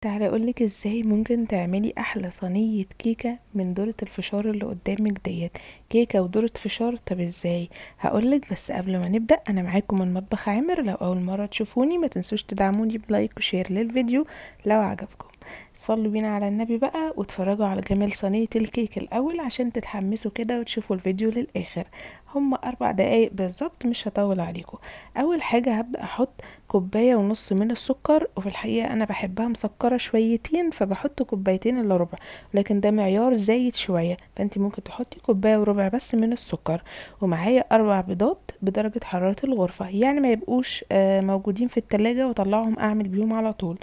تعالي اقولك ازاي ممكن تعملي احلى صينية كيكة من ذرة الفشار اللي قدامك ديت. كيكة وذرة فشار، طب ازاي؟ هقولك، بس قبل ما نبدأ انا معاكم من مطبخ عامر. لو اول مرة تشوفوني ما تنسوش تدعموني ب like و share للفيديو لو عجبكم. صلوا بينا على النبي بقى واتفرجوا على جمال صينية الكيك الاول عشان تتحمسوا كده وتشوفوا الفيديو للاخر. هم 4 دقايق بالظبط، مش هطول عليكم. اول حاجة هبدأ احط كوباية ونص من السكر، وفي الحقيقة انا بحبها مسكرة شويتين فبحط كوبايتين الا ربع، لكن ده معيار زايد شوية، فانت ممكن تحطي كوباية وربع بس من السكر. ومعايا 4 بيضات بدرجة حرارة الغرفة، يعني ما يبقوش موجودين في التلاجة واطلعهم اعمل بيهم على طول.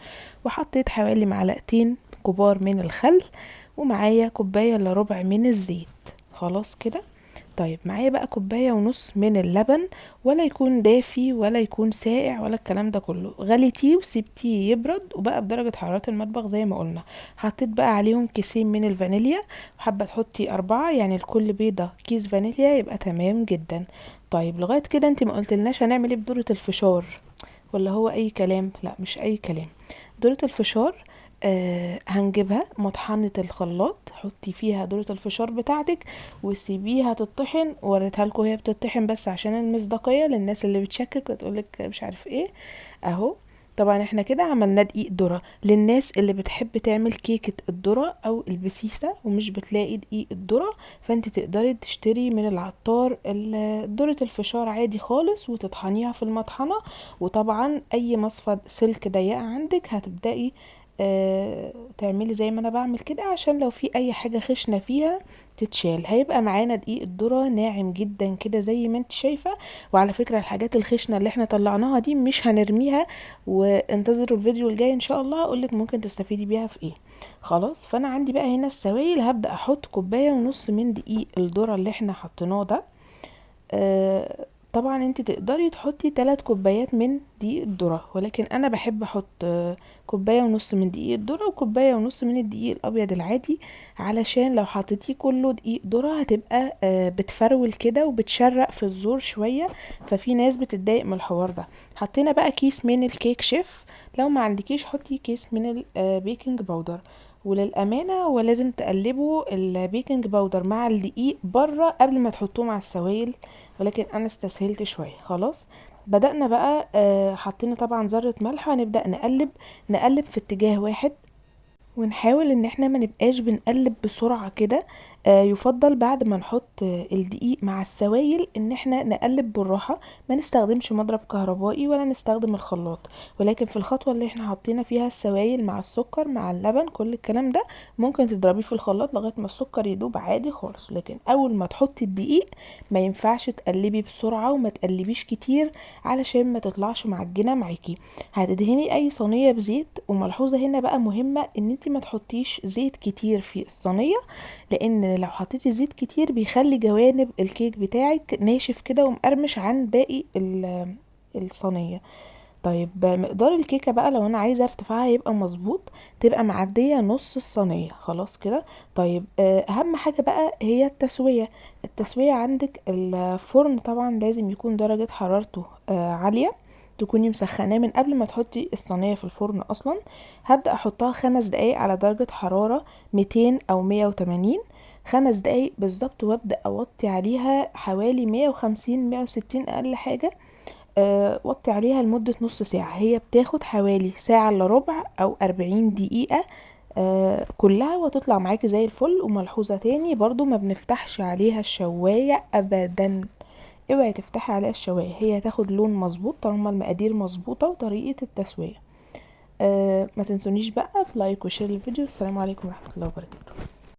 وحطيت حوالي معلقتين كبار من الخل، ومعايا كوباية الا ربع من الزيت. خلاص كده. معايا بقى كوباية ونص من اللبن، ولا يكون دافي ولا يكون ساقع ولا الكلام ده كله، غليتيه وسبتيه يبرد وبقى بدرجة حرارة المطبخ زي ما قلنا. حطيت بقى عليهم كيسين من الفانيليا، وحابة تحطي 4، يعني لكل بيضة كيس فانيليا يبقى تمام جدا. لغاية كده انت ما قلتلناش هنعمل ايه بذرة الفشار، ولا هو اي كلام؟ لا مش اي كلام. ذرة الفشار، هنجيبها مطحنة الخلاط، حطي فيها ذرة الفشار بتاعتك وسيبيها تطحن. وريتها لكم وهي بتطحن بس عشان المصداقية للناس اللي بتشكك وتقولك مش عارف ايه. اهو طبعا احنا كده عملنا دقيق ذرة. للناس اللي بتحب تعمل كيكة الذرة او البسيسة ومش بتلاقي دقيق الذرة، فانت تقدري تشتري من العطار ذرة الفشار عادي خالص وتطحنيها في المطحنة. وطبعا اي مصفى سلك ضيقة عندك هتبدأي، تعملي زي ما انا بعمل كده، عشان لو في اي حاجة خشنة فيها تتشال. هيبقى معانا دقيق الذرة ناعم جدا كده زي ما انت شايفة. وعلى فكرة الحاجات الخشنة اللي احنا طلعناها دي مش هنرميها، وانتظروا الفيديو الجاي ان شاء الله اقولك ممكن تستفيدي بيها في ايه. خلاص، فانا عندي بقى هنا السوائل. هبدأ احط كوباية ونص من دقيق الذرة اللي احنا حطيناه ده. طبعا انت تقدري تحطي 3 كوبايات من دقيق الذرة، ولكن انا بحب احط، كوباية ونص من دقيق الذرة وكوباية ونص من الدقيق الابيض العادي، علشان لو حطيتيه كله دقيق ذرة هتبقى، بتفرول كده وبتشرق في الزور شوية، ففي ناس بتتضايق من الحوار ده. حطينا بقى كيس من الكيك شيف، لو ما عندكيش حطي كيس من البيكنج باودر. وللأمانة ولازم تقلبوا البيكنج باودر مع الدقيق بره قبل ما تحطوه مع السوائل، ولكن انا استسهلت شوية. خلاص بدأنا بقى، حطينا طبعا ذرة ملح، وهنبدأ نقلب في اتجاه واحد، ونحاول ان احنا ما نبقاش بنقلب بسرعة كده. يفضل بعد ما نحط، الدقيق مع السوائل ان احنا نقلب بالراحة، ما نستخدمش مضرب كهربائي ولا نستخدم الخلاط، ولكن في الخطوة اللي احنا حطينا فيها السوائل مع السكر مع اللبن كل الكلام ده ممكن تضربيه في الخلاط لغاية ما السكر يدوب عادي خالص. لكن اول ما تحطي الدقيق ما ينفعش تقلبي بسرعة وما تقلبيش كتير علشان ما تطلعش معجنة معاكي. هتدهني اي صينية بزيت، وملحوظة هنا بقى مهمة ان انت ما تحطيش زيت كتير في الصينية، لان لو حطيتي زيت كتير بيخلي جوانب الكيك بتاعك ناشف كده ومقرمش عن باقي الصينية. مقدار الكيكة بقى لو انا عايزة ارتفاعها يبقى مظبوط تبقى معدية نص الصينية. خلاص كده. اهم حاجة بقى هي التسوية. التسوية عندك الفرن طبعا لازم يكون درجة حرارته، عالية، تكوني مسخناه من قبل ما تحطي الصينية في الفرن اصلا. هبدأ احطها 5 دقايق على درجة حرارة 200 او 180، 5 دقايق بالظبط، وابدأ اوطي عليها حوالي 150 160 اقل حاجة. وطي عليها لمدة نص ساعة. هي بتاخد حوالي ساعة الا ربع او 40 دقيقة، كلها، وتطلع معاكي زي الفل. وملحوظة تاني برضو ما بنفتحش عليها الشواية ابدا، اوعي تفتحي عليها الشواية، هي هتاخد لون مظبوط طالما المقادير مظبوطة وطريقة التسوية. ما تنسونيش بقى ب like و share الفيديو. السلام عليكم ورحمة الله وبركاته.